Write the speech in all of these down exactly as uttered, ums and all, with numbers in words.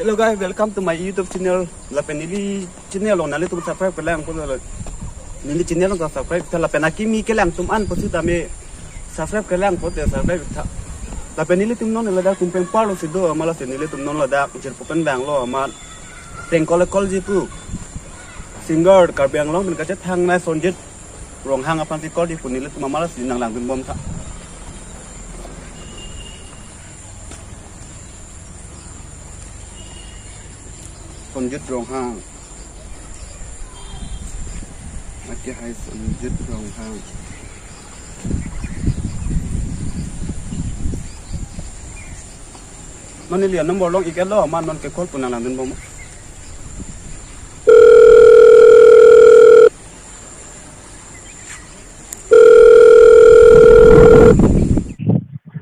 Hello guys, welcome to my YouTube channel. Lapen neli channel along nanglitum subscribe kelang po, neli channel along subscribe tha, lapen akimi kelang atum an pusitame subscribe kelang po te subscribe tha. Lapen nelitum non ladak Tumpeng parlo si do, amat lasi nelitum non ladak Jirpo pen vanglo, amat Tengkol Ekol ji pu singer Karbi Anglong pen kachethangnei Sonjit Ronghang aphan si call di pu, nelitum amat lasi nanglangdunbom tha. Sonjit Ronghang. Ake hai Sonjit Ronghang. Non neli anumber long-ik-etlo, amat non ke call pu nanglangdunbom.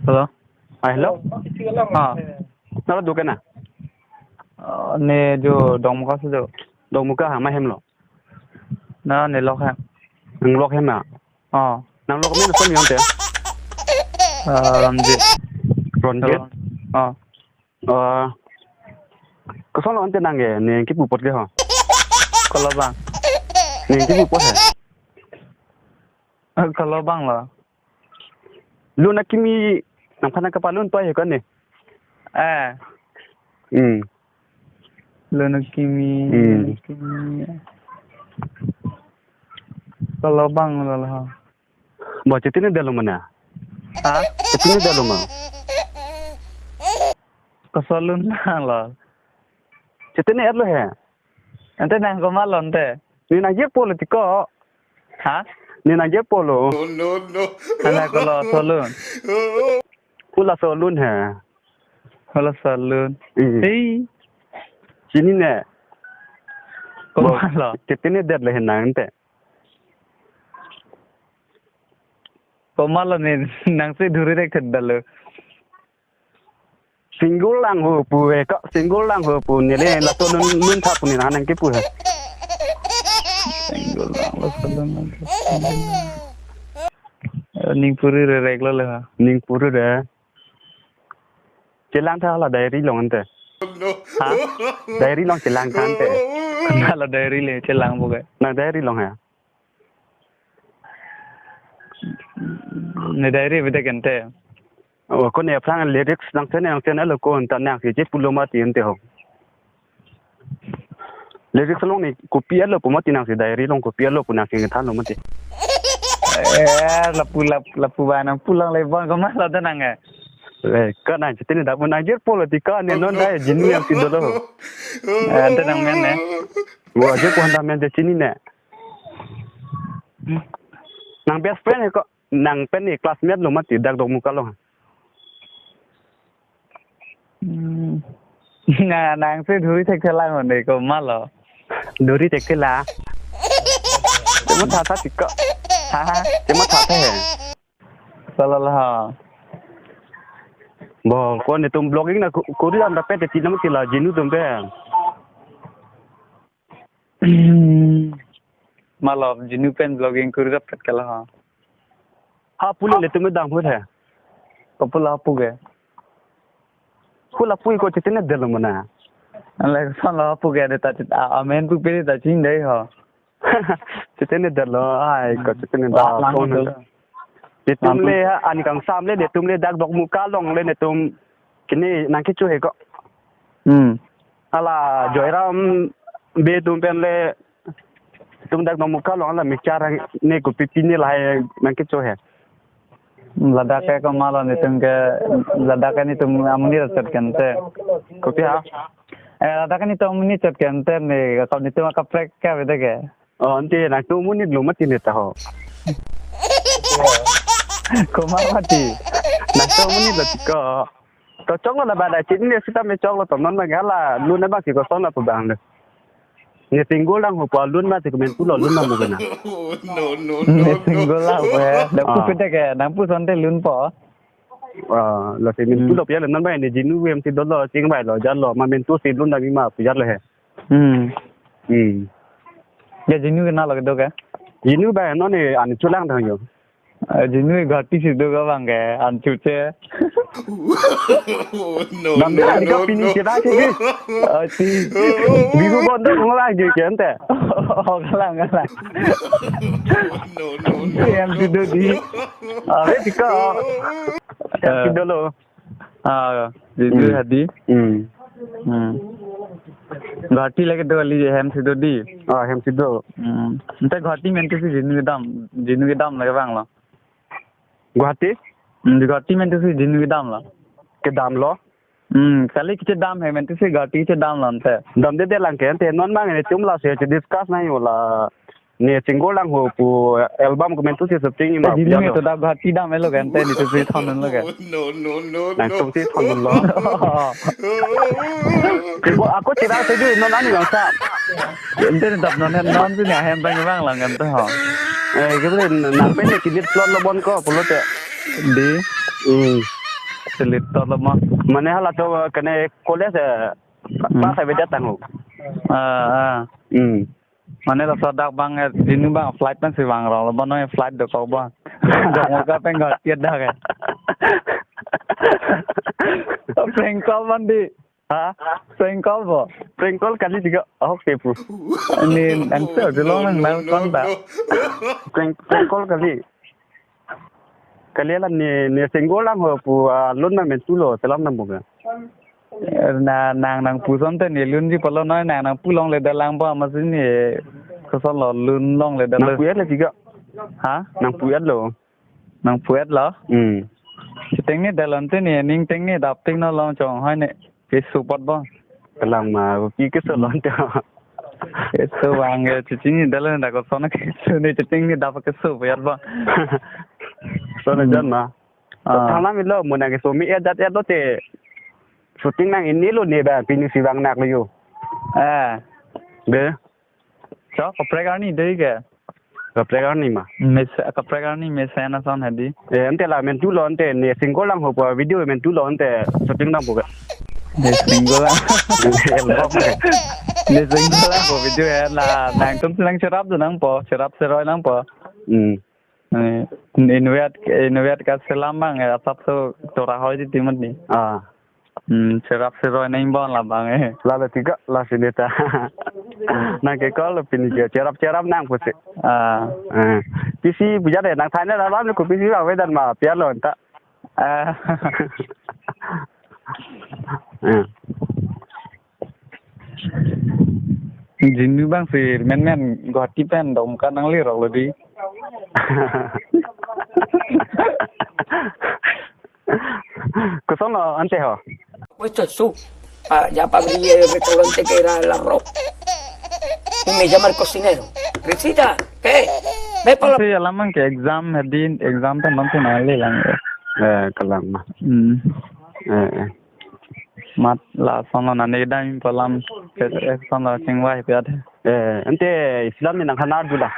Hello. Ah, hello. Ah. Nang la dukan na? Ah, ne jo Dongmuka si jo. Dongmuka ha, ma hem lo? Na ne lok hem. Nang lok hem na? Ah. Nang lok men som yon te? Ah, Ronjit. Ronjit? Ah. Ah. Koson lo ante nang ke, ne kipu apot ke ho? Kalobang. Ne kipu apot he? Kalobang lo. Lun akimi nangphan kapalun pa he ko ne? Eh. Hmm. Lun akimi, hmm, lun akimi. Kalobang lo ha. Bo chetine detlo mane? Ha? Chetine detlo ma? Koson lun nang lo? Chetine etlo he. Ante nang komat lo ante? Ne nangje polo tiko. Ha? Ne nangje polo. No, no, no. Hala kolo solun. Kula solun he. Kula solun. Hmm. Hei. Chinine. Komat lo? Bo, chetine detlo he nang ante? Komat lo ne nang si dhuri rek thet dalo. Single lang ho pu he ko, single lang ho pu, neli laso lun, lun tha pu ne nang kipu he. Single lang, laso lun lang. Eh, ning puri re rek lo le ha. Ning puri re. Chelang tha la diary long ante. Ha? Diary long chelang tha ante. Hala diary le chelang bo ke. Nang diary long he. Ne diary bede kente. Oh, ko ne aphrang lyrics nang sene nang sene lo ko anta nang si je pulo mati ante ho. Lyrics along ne kopi alo pu mati nang si diary along kopi alo pu nang si thanlo mati. Eh, lapu lap-, lapu ba nang pulang le bon komat lo da nang eh. Eh, ka nang chetine dak nangje polo tiko ne non dai Jinu yang si dolo. Eh, ante nang men ne. Wa je ko handa men je chinine. Nang best friend he ko, nang pen ne classmate lo mati dak Dongmuka lo. Hmm. Na, nang si dhuri thekthelang onde komat lo. Dhuri thekthela. Chematha tha tiko. Ha, ha. Chematha tha he. Salala ha. Bo, ko netum vlogging na ku-, kuri am dapat te tinam sila Jinu atum pen. Matlab, Jinu pen vlogging kuri rap kat kala ha. Ha, pule le tum dang hut hai. Kapula puke. Pula pui ko chetine detlo mana. Ale son la puke de ta chet-, a, amen pupe ta ching dei ho. Chetine detlo, ai ko chetine da. Lang phone dolo. Netum le ha, ani kangsam le, netum le dak Dongmuka along le netum kini nangkecho he ko. Hmm. Hala Joyram Bey atum pen le, netum dak Dongmuka along hala mixture ne kopi pine lahai nangkecho he. Ladak ke komat lo netum ke, ladak ke netum amonit chot kente. Kopi ha? Eh, ladak ke netum amonit chot kente ne, ko netum akaprek ke bede ke. Oh, ante nangtum amonit lo mati ne ta ho. Komat mati. Nangtum amonit lo tiko. To choklo na ba da chinine sita me choklo to non bang hala lun abang si koson la pu bang le. Ne single lang ho pu lun ma si ko men pulo lun ma mo kena. No, no, no, ne no. Single lang ho he. Da pu Ah. Pete ke, nang pu sonte lun po. Ah, lo si men Hmm. Pulo pi le non bang ne Jinu em si dolo chingvai lo jalo ma men tu si lun da mi ma pu jalo he. Hmm. Hmm. Ya Jinu ke na lo ke do ke? Jinu bang non ne an chulang dang yo. Eh, Jinu Guwahati si do ke bang ke, an chuche. Oh, no, Dam no, dia no, dikau pini no. Kita sih, Bi. Ah, si. Bihu bonto ngolah je kan te. Oh, kalang, kalang. No, no, no, Yang no. Sudah di. Ah, wait, dikau. Yang Eh. Sudah lo. Ah, Jisu Hmm. Hadi. Hmm. Hmm. Guwahati lake do kali hem si do di. Ah, hem si do. Hmm. Ante Guwahati mente si Jinu kedam, Jinu kedam lake bang lo. Guwahati? Hmm, Guwahati mente si Jinu kedam lo. Kedam lo? Hmm, kali kechedam he mente si Guwahati kechedam lo ante. Damdedet lang ke ante non bang netum lasi che discuss nangji la. Ne Chinggol Langho pu album komantu si shooting ma. Eh, Jinu pian lo. To da Guwahati dam elo kan te netum si thondun lo kan. No, no, no, no. Nangtum si thondun lo. Chinggol ako chira se ju non ani bang sa. Ante ne dap non non si ne ahem bang bang lang kan te ho. Eh, ke bole nang pen ne kilit plot lo bon ko pulote. Di. Hmm. Kilit plot lo ma. Mane hala to kene college eh, Hmm. Pas avedet tangho. Ah, ah. Hmm. Mane laso dak bang, eh, Jinu bang flight bang si bang rong lo, bono flight dokok bang. Dongor ka peng got tiat dak eh. Prank call bang di. Ha? Prank call bo. Prank call kali tiga. Oh, oke pu. Ni answer dulu nang nang kontak. Prank, prank call kali. Kali la ne, ne Chinggol Langho pu, ah, lun ma mentu lo, selam nang boga. Eh, na, nang nangpu son te ne lunji pulo noi, nang nangpu longle dalang ba, masi ne koson lo lun longle dalang. Nangpu et lo tiga. Ha? Nangpu et lo. Nangpu et lo? Hmm. Chiteng ne dalon te ne, ning teng ne dap teng no long chong hoi ne. Keso apot bo. Kalang ma, pi keso lon te. Keso bang ke, chechini dalon dak koson keso ne, chechini dap keso apot bo. So na Hmm. Jan ma. Ah. Thangnat lo, mo nang keso mi et dat et lo te. Shooting nang ini lo ne ba, pini si bang nak lo yo. Eh. Be. Chok, kaprek arni dei ke? Kaprek arni ma? Mes, kaprek arni mesen ason hadi. Eh, ante la mentu lo ante ne Chinggol Langho pu video mentu lo ante shooting dam boga. Ne Chinggol Lang. Album ke. Ne Chinggol Langho video ya la nangtum si nang cherap do nangpo, cherap seroi nangpo. Hmm. Eh, invited, invited ka selam bang, eh, asap so tora hoi di timat ni. Ah. Hmm, cherap seroi nang bon labang eh. Lalo tiga, lasi neta. Nang ke call pini ke, cherap-cherap nang pusi. Ah. Eh. Pisi puja de, nang tanya dalam ko pisi avedet ma, pian lo anta. Ah. Eh. Jinu bang si, men men, Guwahati pen, dom ka nang lirok lo di. Koson lo ante ho? Puesto su. Ah, ya pa abrir el restaurante que era el arroz. Y me llama el cocinero. Risita, ¿qué? Ve por la... Si alam bang ke exam hadi, exam pen bang si nang le lang. Eh, kalang ma. Hmm. Eh, eh. Mat lason lo nani kedam palam ke, eh, son lo chingvai piat. Eh, ante Islam ni nang hanar dula.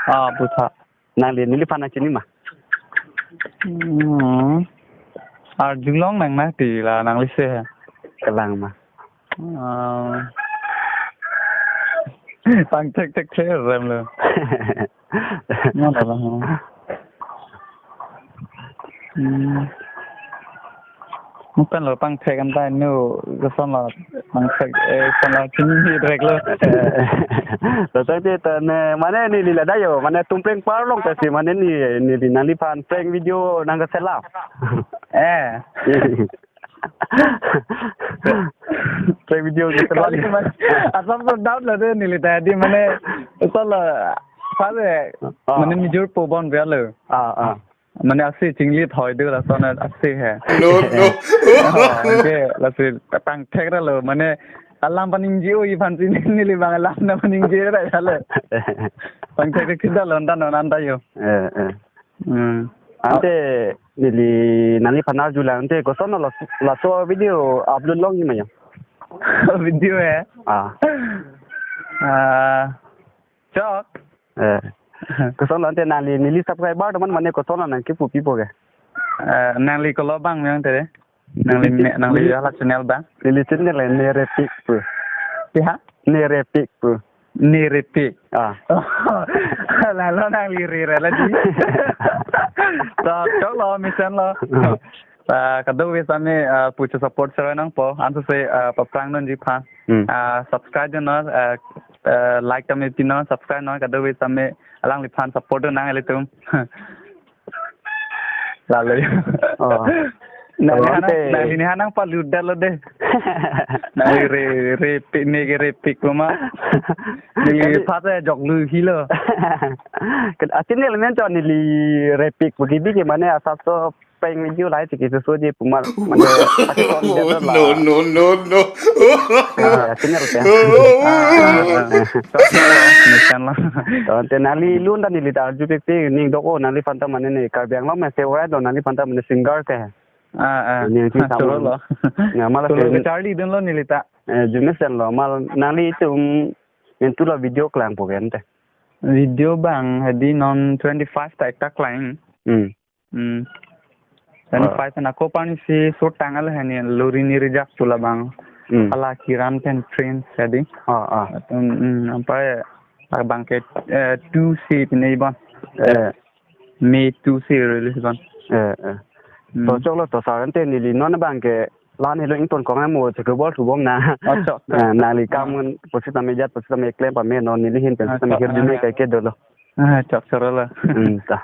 Ah, pusa. Nangli neliphan nangchini ma? Hmm. Arjulong nang na ti la nangli se. Kalang ma. Ah. Pangthek thek the rem lo. Mana lah. Hmm. Bukan lo pangthek kan ta nu koson lo pangthek, eh, koson lo chini direct lo. Lo tadi ta ne, mane neli la dayo, mane tum prank parlong ta si, mane ne, neli nangliphan prank video nang keselam. Eh. Prank video keselam. Kali mane, asam so doubt lo de neli tadi mane, koson lo, sabe, ah, mane nijor po bon bia lo. Ah, ah. Mane ase chinglit hoi de lason ase he. No, no. Oh, okay, lasi pangthek ra lo, mane alam paningje-o iphan si neli bang alam na paningje ra lo. Pangthek thek sida lo anta non anta yo. Eh, eh. Hmm. Ante neli nangliphan arju lang ante koson lo laso video upload longji ma yo? Video he? Ah. Ah. Chok. Eh. Koson lo ante nangli neli subscriber teman mane koson lo nang kipu pipo ke? Eh, nangli kolo bang meng tere. Nangli neli ne, nangli neli hala channel bang. Neli channel ne Repik pu. Piha? Ne Repik pu. Ne Repik. Ah. Lalo nangli re re la di. Chok, chok lo, mesen lo. Ah, kadokave sitame, ah, pucho support seroi nangpo, anso se, ah, paprang dunji aphan. Hmm. Ah, subscribe dunnon, ah, ah, like tame pinon, subscribe non, kadokave sitame alangliphan support dun nang ilitum. Lalo. Oh. Nang, oh, nang, ante nang, nang nangpalutdetlo de. Nang re, repik, ne ke repik ko ma. Neli kali phat ajok lu hilo. Kat-, asin neli men chon neli repik pu kebi ke mane asap so prank video lahai tiki susu je pumar mane pakai ton dia tu la. No, no, no, no. Ah, asin neli ya. Ah, ah, ah. Nisan lo. Ante nangli lun ta neli ta arjupikpik ning dok o nangliphan ta mane ne Karbi Anglong mesen orai do nangliphan ta mane singer ke. Ah, ah. Ning si sama. Choro lo. Ya, malah choro ke ke Charlie dunlo neli ta. Eh, jumesen lo mal nanglitum mentu lo video klangpo ke ante. Video bang hadi non twenty-five ta ekta klang. Hmm. Hmm. Twenty-five na ko pani si sutang al hani lori ni rejak pula bang. Hmm. Ala Kiran pen Prince hadi. Ah, ah. Atum, hmm, ampai abang ke, eh, two si pine ibon. Eh. May two si release ibon. Eh, eh. Hmm. To choklo to sar ante neli non abang ke lan helo ington kong mo chekebol thubom na. Oh, chok, chok. Eh, nangli kam, ah, pusitame jat pusitame klem pame non neli hin pen, ah, pusitame chok, hirjume ah, kai ke dolo. Ah, chok choro lo. Hmm, ta.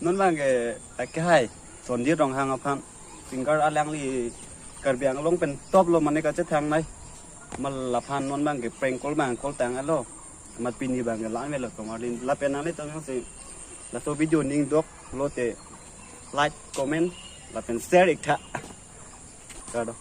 Non bang ke, eh, ke hai, Sonjit Ronghang aphan, singer alangli Karbi Anglong pen top lo mane kachethangnei. Mal laphan non bang ke prank call bang call tanglo. Mat pini bang ke lang velo kong arlin. Lapen nanglitum si laso video ning dok lote like, comment, lapen share ik tha. Kado.